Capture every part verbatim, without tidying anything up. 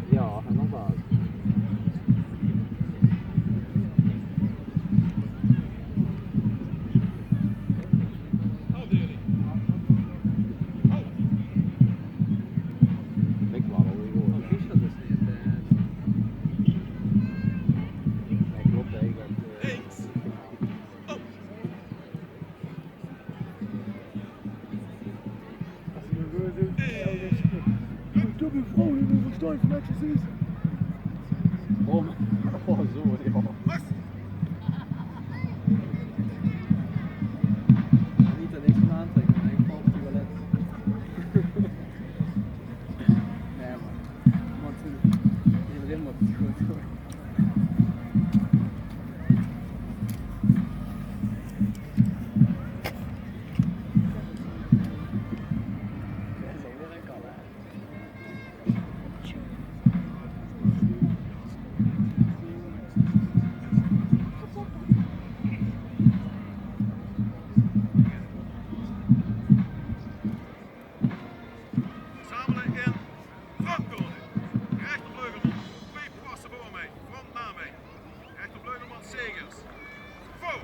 Ja, en dan daar. Ik laat alweer horen. Nee, klopt, hè, ik had, eh, Doe me vrouw, die moet verstaan van wat ze zegt. Oh, oh, zo, ja. Niet dat ik van aantrekken, maar ik val op die toilet. Nee, man. Moet doen. Iedereen moet het goed doen. Verzamelen in frontcorner. Rechtervleugel, twee passen voor mij. Front naar mij. Rechtervleugelman Segers. Voor.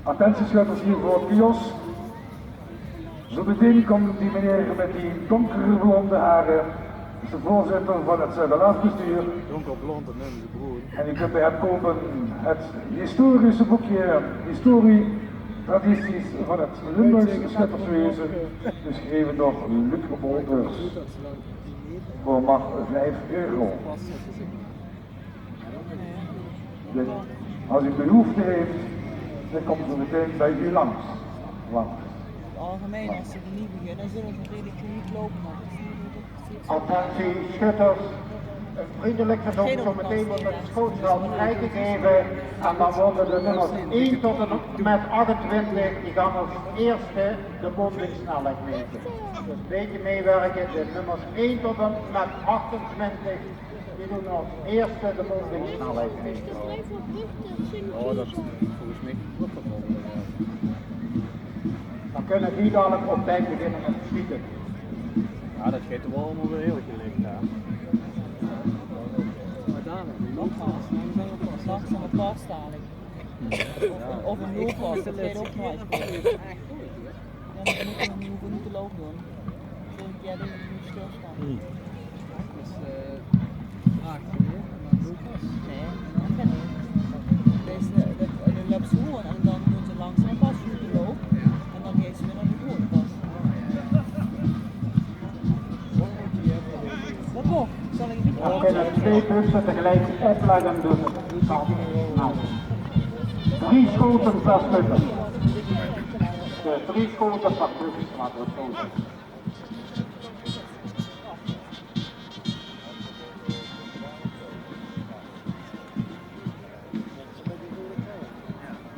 Attentie schutters hier voor het kiosk. Zo meteen komt die meneer met die donkerblonde haren. Dat is de voorzitter van het Zuiderlaafbestuur. Donkerblond en Nemse broen. En u kunt bij hem kopen het historische boekje Historie, tradities van het Limburgse schutterswezen. Dus geef het door Luc Wolters. Voor maar vijf euro. Dus als u behoefte heeft, dan komt ze meteen bij u langs. Langs. In het algemeen, als ze er niet beginnen, zullen ze redelijk goed lopen. Maar het is niet zo dat het precies... Attentie, schutters. Een vriendelijk verzoek, zo meteen wordt het schootsveld vrijgegeven. En dan worden de nummers één tot en met achtentwintig, die gaan als eerste de mondingsnelheid meten. Dus een beetje meewerken, de nummers één tot en met achtentwintig. Die doen als eerste de mondingsnelheid heen. Oh, dat is volgens mij klopt dat wel. Dan kunnen die dadelijk op tijd beginnen met schieten. Ja, dat geeft wel allemaal weer heel gelicht, ja. Maar daar, langzaam, langzaam pas dadelijk. Of, of een looppas, dat geeft ook nog eens. Ja, maar dan moeten we nu gewoon niet te lopen doen. Volgend jaar doen we nu stilstaan. Dus, eh, vraag je, maar Lucas? Nee, dat kan niet. Deze, de, de loopt zo gewoon en dan doen ze langzaam pas, goed te lopen. En dan gaan ze weer naar de grote pas. Dat mag. Zal ik niet... Dan kunnen twee bussen tegelijk opleggen, dus het kan snel. Drie schoten per schutter. De drie schoten per bus, maar dat is goed.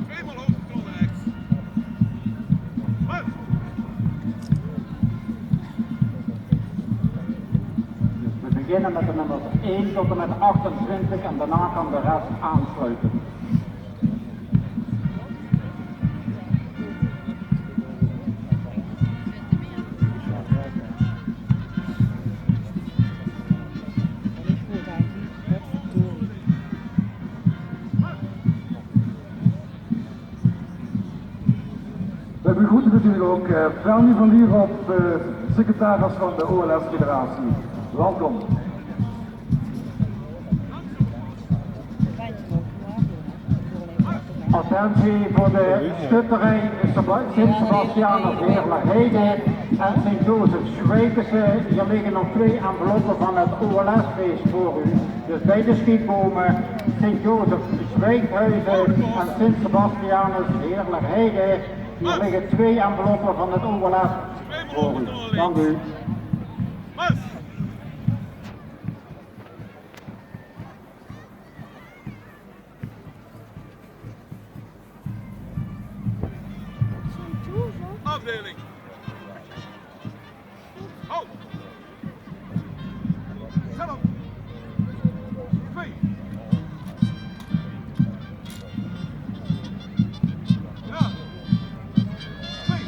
Tweemaal hoog, correct. We beginnen met de nummers één tot en met achtentwintig en daarna kan de rest aansluiten. We begroeten natuurlijk ook, eh, Felny van Lierop, de secretaris van de O L S-federatie. Welkom. Attentie voor de schutterij Sint Sebastianus Heerle Heide. En Sint-Jozef Zwijkhuizen, hier liggen nog twee enveloppen van het O L S-feest voor u. Dus bij de schietbomen, Sint-Jozef Zwijkhuizen en Sint-Sebastianus Heerlerheide. Hier liggen twee enveloppen van het O L S voor u. Dank u. Afdeling. Ho. Zet op. Twee. Ja. Twee.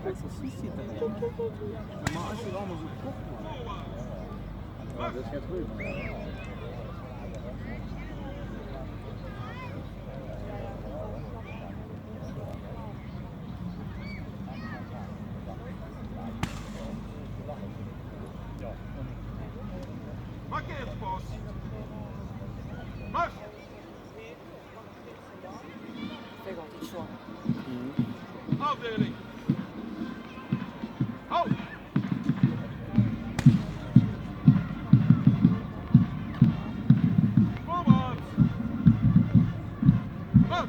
Exercitie te hebben. Maar als je het allemaal zo kort maakt. Ja, dat is geen goed. Markeerpost. Mars. Vind ik altijd zo. Afdeling. Ho. Voorwaarts. Mars.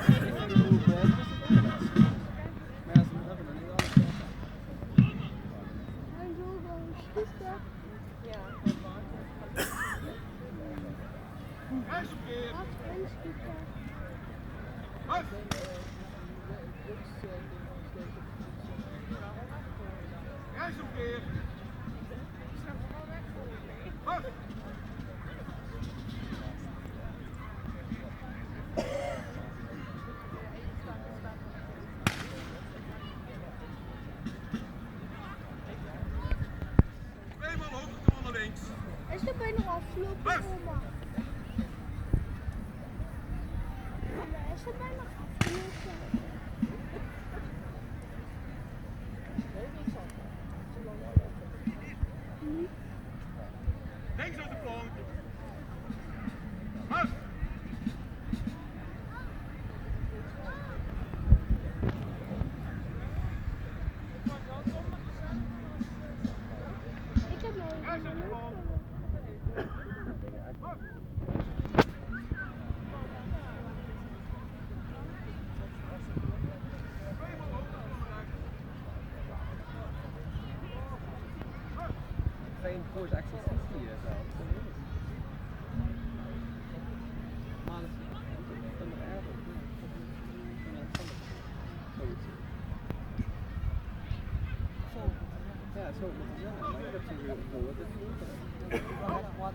Twee man op. Tweemaal hoogte van de links. Is er bijna afgelopen, oma? Oma, is er bijna afgelopen? Links uit de plank. Mars! Fijn voor de exercitie, eh, zo. Maar dat is toch nog erger. Zoiets. Zo. Ja, zo moet het zijn. Maar ik heb zo'n gevoel dat het goed is. Ja, dat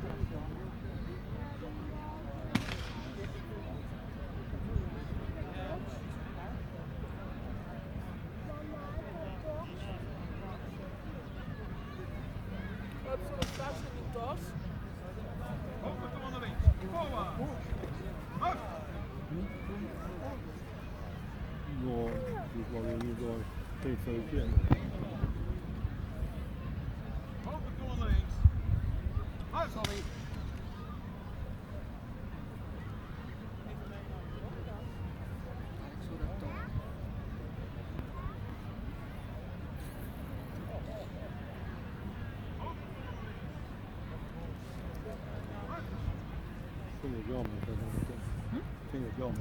is wel weer niet door. Geen filmpje. Hoofd onder links. Vind ik jammer. Vind ik jammer.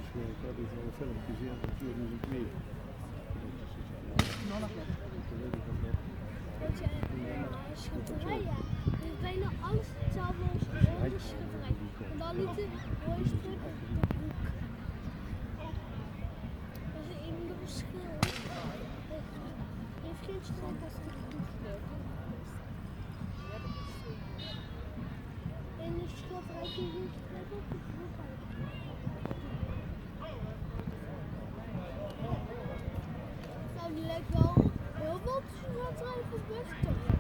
Ik heb dus wel een filmpje gezien van tweeduizend twee. Weet je, eh, schilderij, ja. Die heeft bijna alles hetzelfde als onze schilderij. En dan niet de mooie stuk op de hoek. Dat is een verschil. Heeft geen stuk als de hoek. En de schilderij die heeft net op de hoek. Nou, die lijkt wel heel veel te gaan drijven, best toch?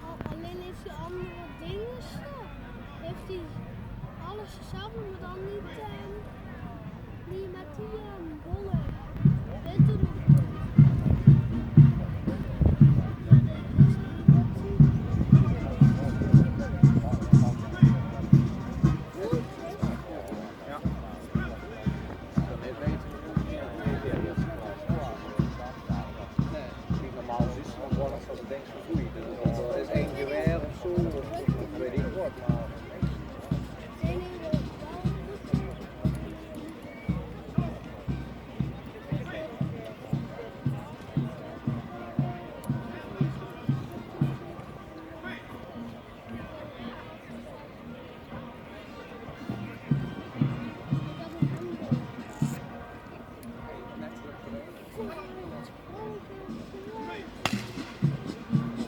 Al-, alleen heeft hij andere dingen. Heeft hij alles hetzelfde, maar dan niet, ehm, niet met die, ehm, bolle. Witte.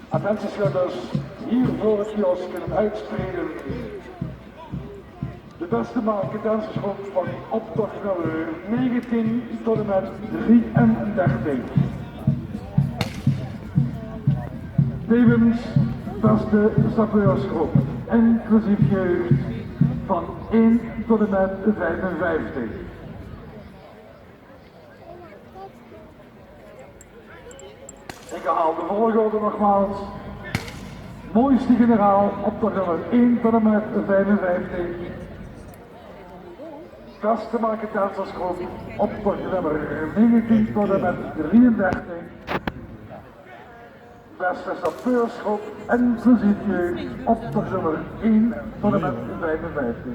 Attentieschutters, hier voor het kiosk in het Huidspreden. De beste marketentersgroep van optocht nummer negentien tot en met drieëndertig. Tevens beste sapeursgroep, inclusief jeugd, van één tot en met vijfenvijftig. Ik herhaal de volgorde nogmaals. Mooiste generaal, optocht nummer één tot en met vijfenvijftig. Beste marketentersgroep, optocht nummer negentien tot en met drieëndertig. Beste sapeursgroep, inclusief jeugd, optocht nummer één tot en met vijfenvijftig.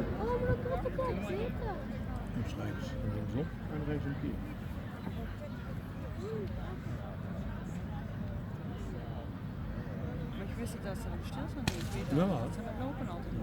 Maar ik wist niet dat ze er stil zijn. Ik weet dat ze dat lopen altijd.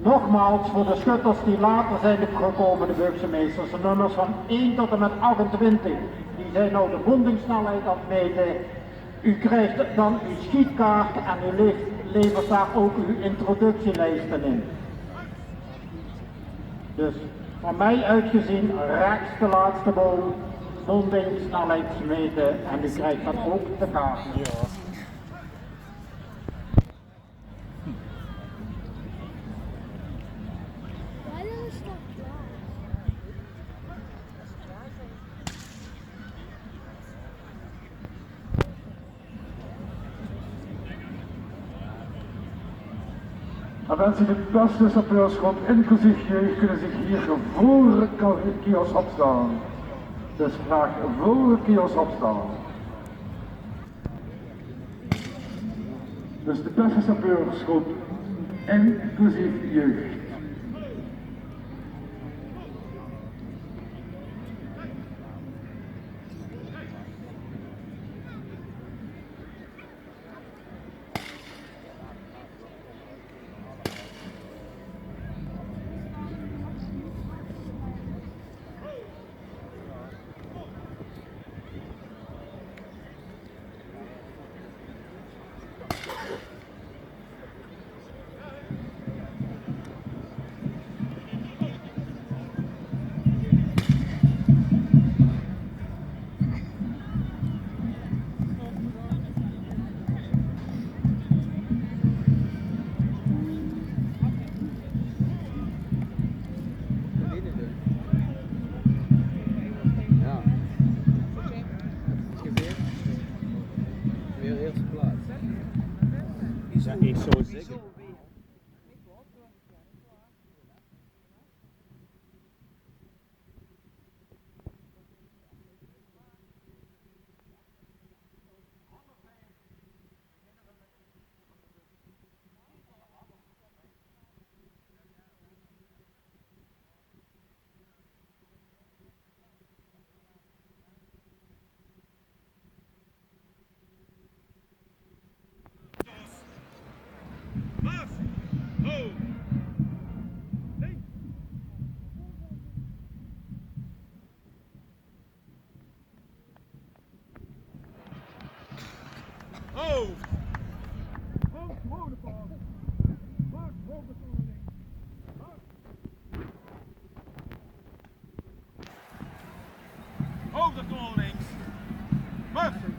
Nogmaals, voor de schutters die later zijn gekomen, de burgemeesters, de nummers van één tot en met achtentwintig, die zijn nou de bondingssnelheid aan het meten. U krijgt dan uw schietkaart en u le-, levert daar ook uw introductielijsten in. Dus van mij uitgezien rechts de laatste boom, bondingssnelheidsmeter en u krijgt dan ook de kaart. En mensen, de beste sapeursgroep, inclusief jeugd, kunnen zich hier voor de kiosk opstellen. Dus graag voor de kiosk opstellen. Dus de beste sapeursgroep, inclusief jeugd. Ja, ich zou zègke. Hoog! Hoog, hoog de bal. Hoog, hoog de bal. Hoog de goal links. Murphy.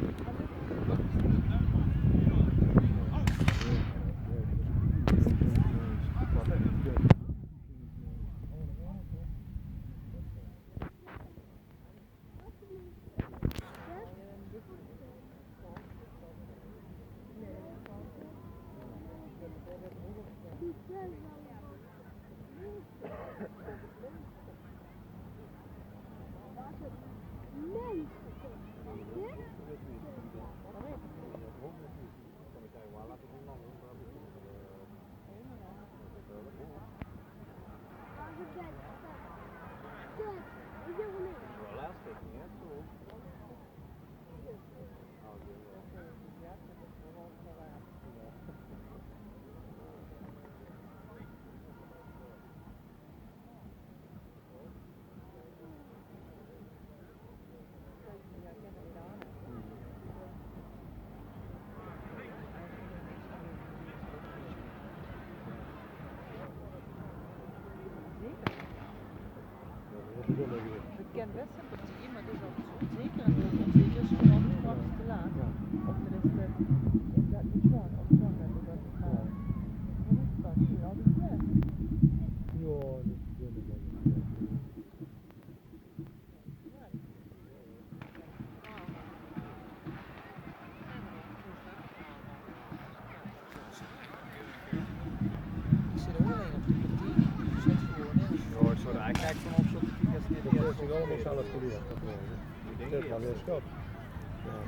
Zeker. Ik ken best sympathie, maar het is al zo zeker en onzeker is gewoon altijd een kwart te laat. Of er is de, is dat niet gewoon ontvangen, dat het gaat. Hoe is dat? Is dat niet best? Ja, dat is wel een Jao, ich zou d'r eigelik van opzitte kieke es dit. Dat is allemaol zelf geleerd, dat wel, hè. Ich dink 't waal. Jao.